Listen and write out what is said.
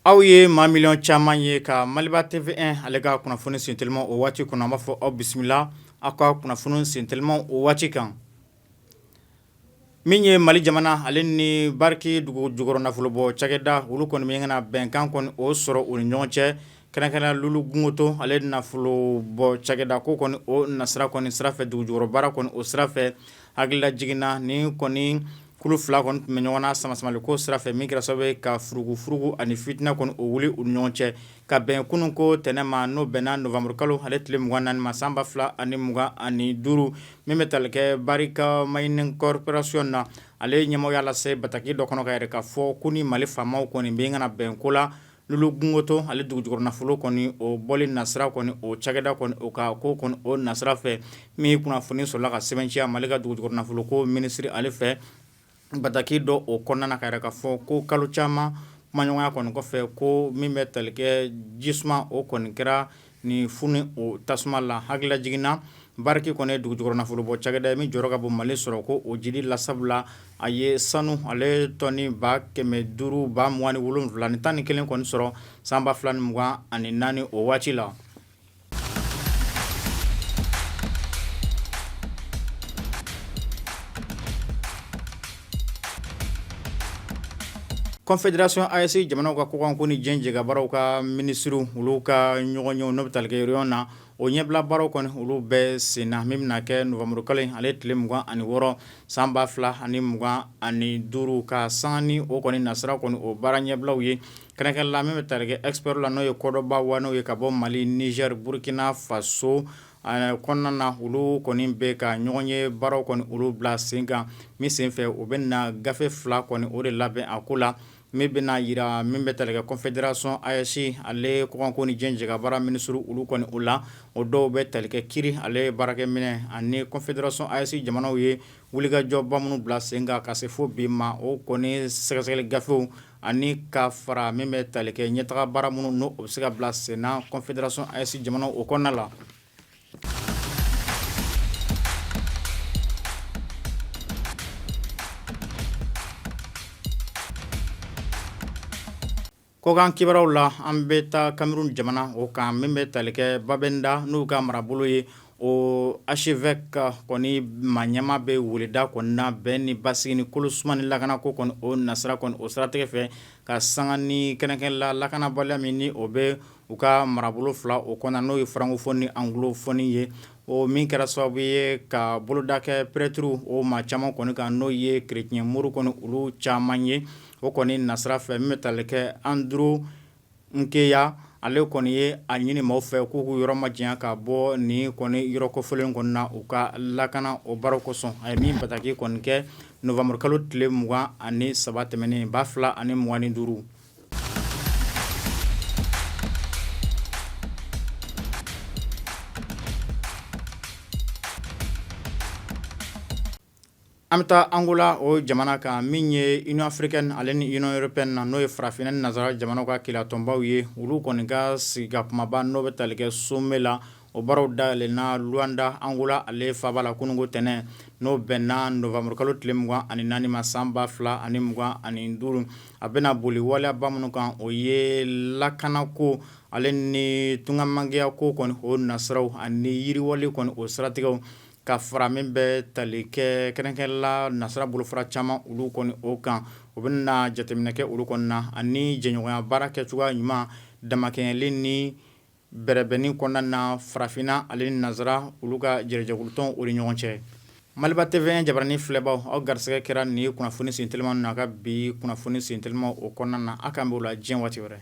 Aw ye maa miliyɔn caman ye ka Maliba TV1 ale ka kunnafoni senteliman o waati kɔnɔ, an b'a fɔ aw bisimila aw ka kunnafoni senteliman o waati kan. Min ye Mali jamana ale ni Barrick dugu jukɔrɔ nafolobɔ cakɛda, olu kɔni bɛ ka bɛnkan kɔni o sɔrɔ u ni ɲɔgɔn cɛ, kɛrɛnkɛrɛnnenya Loulo-Gounkoto ale nafolobɔ cakɛda ko kɔni o nasira kɔni sira fɛ, dugu jukɔrɔ baara kɔni o sira fɛ. Hakililajigin na, ni kɔni kulu fila kɔni tun bɛ ɲɔgɔn na samasamali ko sira fɛ, min kɛra sababu ye ka furugufurugu ani fitinɛ kɔni o wuli u ni ɲɔgɔn cɛ ka bɛn kunun ko tɛnɛn ma, n'o bɛnna nowanburukalo ale tile 24 ma san 2025, min bɛ tali kɛ Barrick Mining Corporation na. Ale ɲɛmɔgɔ y'a lase bataki dɔ kɔnɔ ka yɛrɛ k'a fɔ ko ni Mali faamaw kɔni bɛ ka na bɛn ko la Loulo-Gounkoto ale dugu jukɔrɔ nafolo kɔni o bɔli nasira kɔni o cakɛda kɔni o ka ko kɔni o nasira fɛ, min kunnafoni sɔrɔla ka sɛbɛntiya Mali ka dugu jukɔrɔ nafolo ko minisiri ale fɛ bataki dɔ o kɔnɔna na, ka yɛrɛ k'a fɔ ko kalo caman kumaɲɔgɔnya kɔni kɔfɛ, ko min bɛ tali kɛ jisuma o kɔni kɛra ni fu ni o tasuma la. Hakililajigin na, Barrick kɔni ye dugu jukɔrɔ nafolobɔ cakɛda ye min jɔyɔrɔ ka bon Mali sɔrɔ ko o jidi la, sabula a ye sanu ale tɔni 500 27 ni 11 kɔni sɔrɔ san 2024 o waati la. Confédération AES jamanaw ka kɔkanko ni diɲɛ jɛkabaaraw ka minisiriw, olu ka ɲɔgɔnyew n'o bɛ tali kɛ réunion na, o ɲɛbila baaraw kɔni olu bɛ sen na, min bɛna kɛ nowanburukalo in ale tile 26 san 2025, ka sanga ni o kɔni nasira kɔni o baara ɲɛbilaw ye, kɛrɛnkɛrɛn la min bɛ tali kɛ experts la, n'o ye kɔdɔnba wa n'o ye ka bɔ Mali, Niger, Burkina Faso kɔnɔna na, olu kɔni bɛ ka ɲɔgɔn ye baaraw kɔni olu bila sen kan. Min senfɛ, u bɛ na gafe fila kɔni o de labɛn a ko la, min bɛna jira min bɛ tali kɛ Confédération AES ale kɔkanko ni diɲɛ jɛkabaara minisiriw olu kɔni o la. O dɔw bɛ tali kɛ kiri ale baarakɛminɛn ani Confédération AES jamanaw ye wulikajɔba minnu bila sen kan ka se fo bi ma, o kɔni sɛgɛsɛgɛli gafew, ani ka fara min bɛ tali kɛ ɲɛtaga baara minnu n'o bɛ se ka bila sen na Confédération AES jamanaw o kɔnɔna la. Kɔkan kibaruyaw la, an bɛ taa Cameroun jamana o kan, min bɛ tali kɛ Bamenda n'u ka marabolo ye, o archevêque kɔni maa ɲɛmaa bɛ weleda kɔni na bɛn ni basigi ni kolosuma ni lakanako kɔni o nasira kɔni o siratigɛ fɛ, ka sanga ni kɛrɛnkɛrɛn la lakanabaliya min ni o bɛ u ka marabolo fila o kɔnɔ, n'o ye francophone ni anglophone ye, o min kɛra sababu ye ka boloda kɛ prêtre o maa caman kɔni kan, n'o ye chrétien mori kɔni olu caman ye. O kɔni nasira fɛ, min bɛ tali kɛ Andrew Nkeya, ale kɔni ye a ɲini maaw fɛ k'u k'u yɔrɔ majanya ka bɔ nin kɔni yɔrɔ kofɔlen kɔni na, u ka lakana o baaraw kosɔn. A ye min bataki kɔni kɛ nowanburukalo tile 23 tɛmɛnen 2025. An bɛ taa Angola o jamana kan, min ye Union africaine ale ni Union européenne na, n'o ye farafinna ni nansara jamanaw ka kelenyatɔnbaw ye, olu kɔni ka sigi kumaba n'o bɛ tali kɛ sommet la, o baaraw dayɛlɛnna Luanda, Angola ale faaba la kununko tɛnɛn, n'o bɛnna nowanburukalo tile 24 ma san 2025. A bɛna boli waleyaba minnu kan, o ye lakanako ale ni tungamankiya ko kɔni o nasiraw ani yiriwali kɔni o siratigɛw, ka fara min bɛ tali kɛ kɛrɛnkɛrɛn la nasira bolofara caman olu kɔni o kan. U bɛna jateminɛ kɛ olu kɔni na ani jɛɲɔgɔnya baara kɛcogoya ɲuman damakɛɲɛli ni bɛrɛbɛnni kɔnɔna na farafinna ale ni nansara olu ka jɛrɛjɛkulutɔn o ni ɲɔgɔn cɛ. Maliba TV1 jabarani filɛbaw, aw garisɛgɛ kɛra nin kunnafoni senteliman na ka bi kunnafoni senteliman o kɔnɔna na. Aw k'an bɛn o la diɲɛ waati wɛrɛ.